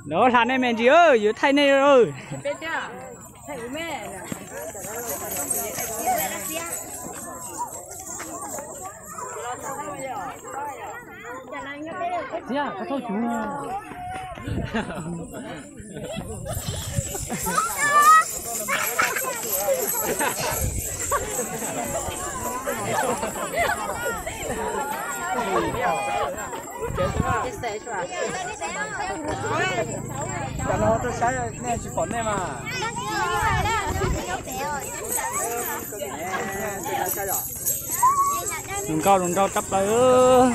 Nov hla nej me ntsis, yuav thaij nej. Cov no tuaj saib nej tsis pom nej mas. Zoo nkauj zoo nraug tshaj plaws.